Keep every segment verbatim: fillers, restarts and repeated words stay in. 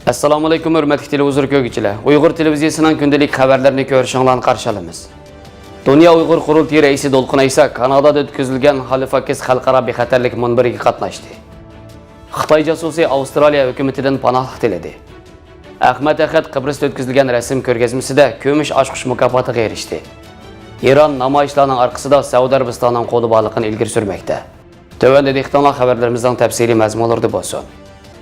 ئەسسالامۇئەلەيكۇم، ھۆرمەتلىك تېلېۋىزور كۆرگۈچىلەر. ئۇيغۇر تېلېۋىزىيەسىنىڭ كۈندىلىك خەۋەرلىرىنى كۆرۈشۈڭلارنى قارشى ئالىمىز. دۇنيا ئۇيغۇر قۇرۇلتىيى رەئىسى دولقۇن ئەيسا كانادادا ئۆتكۈزۈلگەن خالىفاكىس خەلقئارا بىخەتەرلىك مۇنبىرىگە قاتناشتى. خىتاي جاسۇسى ئاۋسترالىيە ھۆكۈمىتىدىن پاناھلىق تىلىدى. ئەخمەت ئەخەت قىبرىستا ئۆتكۈزۈلگەن رەسىم كۆرگەزمىسىدە كۈمۈش ئاچقۇچ مۇكاپاتىغا ئېرىشتى. ئىران نامايىشلارنىڭ ئارقىسىدا سەئۇدى ئەرەبىستاننىڭ قولى بارلىقىنى ئىلگىرى سۈرمەكتە. تۆۋەندە دىققىتىڭلار خەۋەرلىرىمىزنىڭ تەپسىلىي مەزمۇنلىرىدا بولسۇن.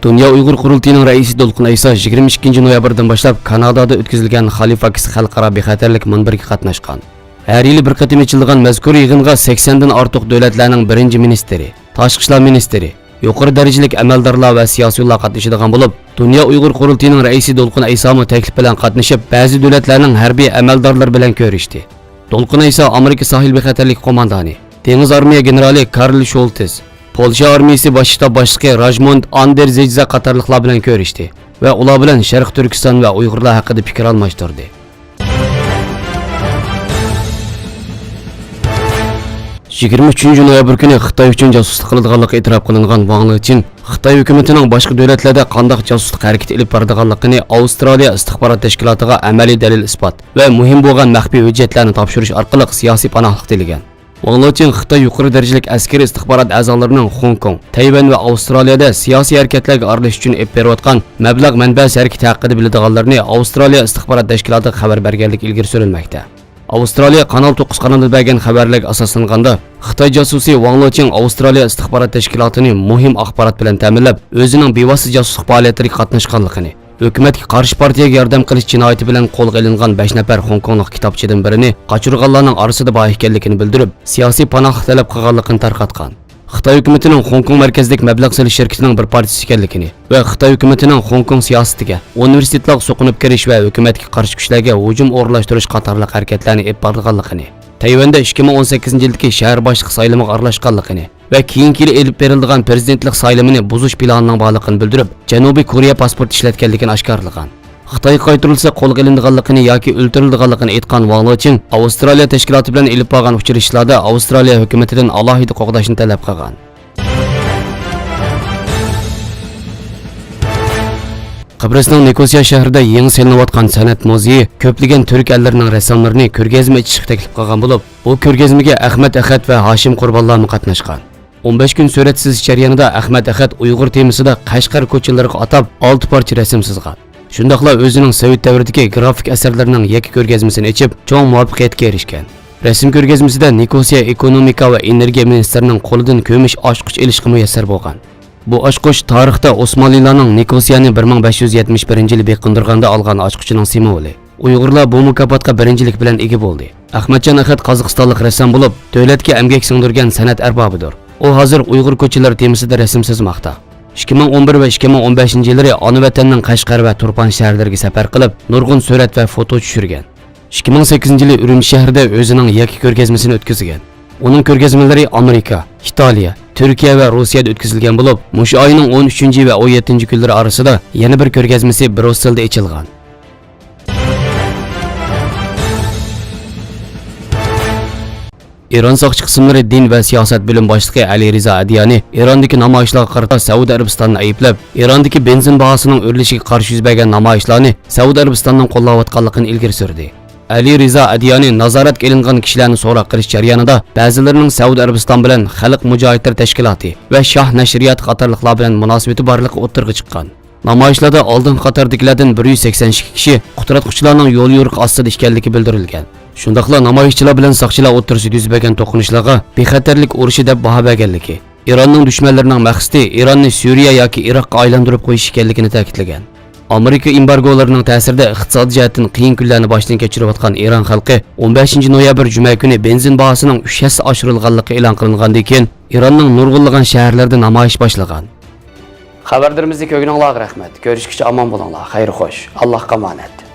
دۇنيا ئۇيغۇر قۇرۇلتىيىنىڭ رەئىسى دولقۇن ئەيسا يىگىرمە ئىككىنچى نويابىردىن باشلاپ كانادادا ئۆتكۈزۈلگەن خالىفاكس خەلقئارا بىخەتەرلىك مۇنبىرىگە قاتناشقان. ھەر يىلى بىر قېتىم ئېچىلىدىغان مەزكۇر يىغىنغا سەكسەندىن ئارتۇق دۆلەتلەرنىڭ بىرىنچى مىنىستىرى، تاشقى ئىشلار مىنىستىرى، يۇقىرى دەرىجىلىك ئەمەلدارلار ۋە سىياسىيونلار قاتنىشىدىغان بولۇپ، دۇنيا ئۇيغۇر قۇرۇلتىيىنىڭ رەئىسى دولقۇن ئەيسامۇ تەكلىپ بىلەن قاتنىشىپ، بەزى دۆلەتلەرنىڭ ھەربىي ئەمەلدارلىرى بىلەن كۆرۈشتى. دولقۇن ئەيسا ئامېرىكا ساھىل بىخەتەرلىك قوماندانى، دېڭىز ئارمىيە گېنېرالى كارل شولتىس، پولشا ئارمىيىسى باش شتاب باشلىقى راژموند ئاندېرزېجزا قاتارلىقلار بىلەن كۆرۈشتى ۋە ئۇلار بىلەن شەرقىي تۈركىستان ۋە ئۇيغۇرلار ھەققىدە پىكىر ئالماشتۇردى. يىگىرمە ئۈچىنچى نويابىر كۈنى خىتاي ئۈچۈن جاسۇسلۇق قىلىدىغانلىقى ئېتىراپ قىلىنغان ۋاڭ لېچىن خىتاي ھۆكۈمىتىنىڭ باشقا دۆلەتلەردە قانداق جاسۇسلۇق ھەرىكىتى ئېلىپ بارىدىغانلىقىنى ئاۋسترالىيە ئىستىخبارات تەشكىلاتىغا ئەمەلىي دەلىل-ئىسپات ۋە مۇھىم بولغان مەخپىي ھۆججەتلەرنى تاپشۇرۇش ئارقىلىق سىياسىي پاناھلىق تىلىگەن. ۋاڭ لېچىن خىتاي يۇقىرى دەرىجىلىك ئەسكىرىي ئىستىخبارات ئەزالىرىنىڭ خوڭكوڭ، تەيۋەن ۋە ئاۋسترالىيەدە سىياسىي ھەرىكەتلەرگە ئارىلىشىش ئۈچۈن ئېلىپ بېرىۋاتقان مەبلەغ مەنبەسى ھەرىكىتى ھەققىدە بىلىدىغانلىرىنى ئاۋسترالىيە ئىستىخبارات تەشكىلاتىغا خەۋەر بەرگەنلىكى ئىلگىرى سۈرۈلمەكتە. ئاۋسترالىيە قانال توققۇز قانىلىدا بەرگەن خەۋەرلەرگە ئاساسلانغاندا، خىتاي جاسۇسى ۋاڭ لېچىن ئاۋسترالىيە ئىستىخبارات تەشكىلاتىنى مۇھىم ئاخبارات بىلەن تەمىنلەپ، ئۆزىنىڭ بىۋاسىتە جاسۇسلۇق پائالىيەتلىرىگە قاتناشقانلىقىنى، ھۆكۈمەتكە قارشى پارتىيەگە ياردەم قىلىش جىنايىتى بىلەن قولغا ئېلىنغان بەش نەپەر خوڭكوڭلۇق كىتابچىدىن بىرىنى قاچۇرغانلارنىڭ ئارىسىدا بار ئىكەنلىكىنى بىلدۈرۈپ، سىياسىي پاناھلىق تەلەپ قىلغانلىقىنى تارقاتقان. خىتاي ھۆكۈمىتىنىڭ خوڭكوڭ مەركەزلىك مەبلەغ سېلىش شىركىتىنىڭ بىر پارچىسى ئىكەنلىكىنى ۋە خىتاي ھۆكۈمىتىنىڭ خوڭكوڭ سىياسىتىگە، ئۇنىۋېرسىتېتلارغا سوقۇنۇپ كىرىش ۋە ھۆكۈمەتكە قارشى كۈچلەرگە ھۇجۇم ئورۇنلاشتۇرۇش قاتارلىق ھەرىكەتلەرنى ئېلىپ بارىدىغانلىقىنى، تەيۋەندە ئىككى مىڭ ئون سەككىزىنچى يىلدىكى شەھەر باشلىقى سايلىمىغا ئارىلاشقانلىقىنى، ۋە كېيىنكى يىلى ئېلىپ بېرىلىدىغان پىرېزىدېنتلىق سايلىمىنى بۇزۇش پىلانىنىڭ بارلىقىنى بىلدۈرۈپ، جەنۇبىي كورېيە پاسپورتى ئىشلەتكەنلىكىنى ئاشكارىلىغان. خىتايغا قايتۇرۇلسا قولغا ئېلىنىدىغانلىقىنى ياكى ئۆلتۈرۈلىدىغانلىقىنى ئېيتقان ۋاڭ لېچىن ئاۋسترالىيە تەشكىلاتى بىلەن ئېلىپ بارغان ئۇچرىشىشلاردا ئاۋسترالىيە ھۆكۈمىتىدىن ئالاھىدە قوغداشنى تەلەپ قىلغان. قىبرىسنىڭ نىكوسىيە شەھىرىدە يېڭى سېلىنىۋاتقان سەنئەت مۇزېيى كۆپلىگەن تۈرك ئەللىرىنىڭ رەسساملىرىنى كۆرگەزمە ئېچىشقا تەكلىپ قىلغان بولۇپ، بۇ كۆرگەزمىگە ئەخمەت ئەخەت ۋە ھاشىم قۇربانلارمۇ قاتناشقان. ئون بەش كۈن سۈرەت سىزىش جەريانىدا ئەخمەت ئەخەت ئۇيغۇر تېمىسىدا قەشقەر كوچىلىرىغا ئاتاپ ئالتە پارچە رەسىم سىزغان. شۇنداقلا ئۆزىنىڭ سوۋېت دەۋرىدىكى گرافىك ئەسەرلىرىنىڭ يەككە كۆرگەزمىسىنى ئېچىپ، چوڭ مۇۋەپپەقىيەتكە ئېرىشكەن. رەسىم كۆرگەزمىسىدە نىكوسىيە ئېكونومىكا ۋە ئېنېرگىيە مىنىستىرىنىڭ قولىدىن كۈمۈش ئاچقۇچ ئېلىشقا مۇيەسسەر بولغان. بۇ ئاچقۇچ تارىختا ئوسمانلىلارنىڭ نىكوسىيەنى بىر مىڭ بەش يۈز يەتمىش بىرىنچى يىلى بېقىندۇرغاندا ئالغان ئاچقۇچىنىڭ سىمۋولى. ئۇيغۇرلار بۇ مۇكاپاتقا بىرىنچىلىك بىلەن ئىگە بولدى. ئەخمەتجان ئەخەت قازاقىستانلىق رەسسام بولۇپ، دۆلەتكە ئەمگەك سىڭدۈرگەن سەنئەت ئەربابىدۇر. ئۇ ھازىر ئۇيغۇر كوچىلىرى تېمىسىدا رەسىم سىزماقتا. ئىككى مىڭ ئون بىر ۋە ئىككى مىڭ ئون بەشىنچى يىللىرى ئانا ۋەتەننىڭ قەشقەر ۋە تۇرپان شەھەرلىرىگە سەپەر قىلىپ، نۇرغۇن سۈرەت ۋە فوتو چۈشۈرگەن. ئىككى مىڭ سەككىزىنچى يىلى ئۈرۈمچى شەھىرىدە ئۆزىنىڭ يەككە كۆرگەزمىسىنى ئۆتكۈزگەن. ئۇنىڭ كۆرگەزمىلىرى ئامېرىكا، ئىتالىيە، تۈركىيە ۋە روسىيەدە ئۆتكۈزۈلگەن بولۇپ، مۇشۇ ئاينىڭ ئون ئۈچىنچى ۋە ئون يەتتىنچى كۈنلىرى ئارىسىدا يەنە بىر كۆرگەزمىسى برۇسسېلدا ئېچىلغان. ئىران ساقچى قىسىملىرى دىن ۋە سىياسەت بۆلۈم باشلىقى ئەلى رىزا ئەدىيانى ئىراندىكى نامايىشلارغا قارىتا سەئۇدى ئەرەبىستاننى ئەيىبلەپ، ئىراندىكى بېنزىن باھاسىنىڭ ئۆرلىشىگە قارشى يۈز بەرگەن نامايىشلارنى سەئۇدى ئەرەبىستاننىڭ قوللاۋاتقانلىقىنى ئىلگىرى سۈردى. ئەلى رىزا ئەدىيانى نازارەتكە ئېلىنغان كىشىلەرنى سوراق قىلىش جەريانىدا بەزىلىرىنىڭ سەئۇدى ئەرەبىستان بىلەن خەلق مۇجاھىدلىرى تەشكىلاتى ۋە شاھ نەشرىياتى قاتارلىقلار بىلەن مۇناسىۋىتى بارلىقى ئوتتۇرىغا چىققان. نامايىشلاردا ئالدىنقى قاتاردىكىلەردىن بىر يۈز سەكسەن ئىككى كىشى قۇتراتقۇچىلارنىڭ يول يورۇقى ئاستىدا ئىكەنلىكى بىلدۈرۈلگەن. شۇنداقلا نامايىشچىلار بىلەن ساقچىلار ئوتتۇرىسىدا يۈز بەرگەن توقۇنۇشلارغا بىخەتەرلىك ئۇرۇشى دەپ باھا بەرگەنلىكى، ئىراننىڭ دۈشمەنلىرىنىڭ مەقسىتى ئىراننى سۈرىيە ياكى ئىراققا ئايلاندۇرۇپ قويۇش ئىكەنلىكىنى تەكىتلىگەن. ئامېرىكا ئېمبارگولىرىنىڭ تەسىرىدە ئىقتىسادىي جەھەتتىن قىيىن كۈنلەرنى باشتىن كەچۈرۈۋاتقان ئىران خەلقى ئون بەشىنچى نويابىر جۈمە كۈنى بېنزىن باھاسىنىڭ ئۈچ ھەسسە ئاشۇرۇلغانلىقى ئېلان قىلىنغاندىن كېيىن، ئىراننىڭ نۇرغۇنلىغان شەھەرلىرىدە نامايىش باشلىغان. خەۋەرلىرىمىزنى كۆرگىنىڭلارغا رەھمەت. كۆرۈشكىچە ئامان بولۇڭلار. خەير خوش. ئاللاھقا ئامانەت.